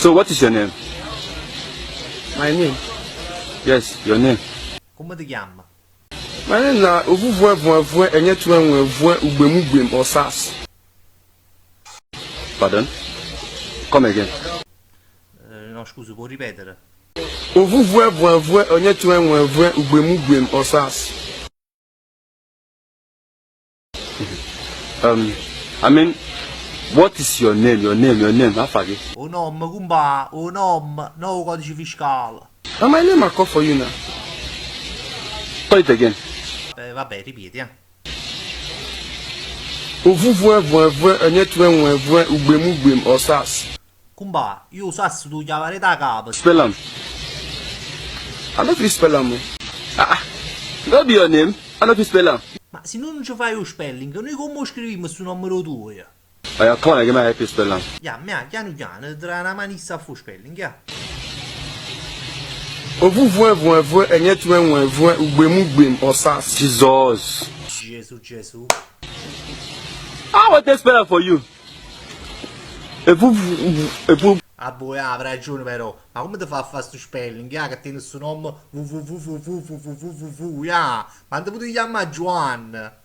So what is your name? My name? Yes, your name. Comme te chiamme? My name na Ovuvuevuevue Enyetuenwevue Ugbemugwem Osas. Pardon? Come again. No, scusa, può ripetere? Ovuvuevuevue Enyetuenwevue Ugbemugwem Osas. Um, I mean, what is your name, your name, your name, afa gị? 'O nomme, cumpà, 'o nomme, no 'o codice fiscale. Na my name I call for you now. Call it again. Eh, vabbè, ripeti, eh. Ovuvuevuevue Enyetuenwevue Ugbemugwem Osas. Cumpà, io 'o sasso t' 'o chiavo aret' 'a capa. Spell am. I no fit spell am o. Ah ah, no be your name? I no fit spell am. Ma si nun ce faje 'o spelling, nuje comm' 'o scrivimmo stu nomme d' 'o tuojo? Oya, come on again, make I help you spell am. Jamme, ja, chianu chianu, te dà na mano isso a fa 'o spelling, ja. Ovuvuevuevue Enyetuenwevue Ugbemugwem Osas. Jesus! Gesù Gesù. How I wan take spell am for you? Evuvu evu. A voi ave ragione però, ma comme te fa a fa stu spelling, ja, che tiene stu nomme vuvuvuvuvuvuvuvuvu, ja, ma te putivi chiammà Giuanne.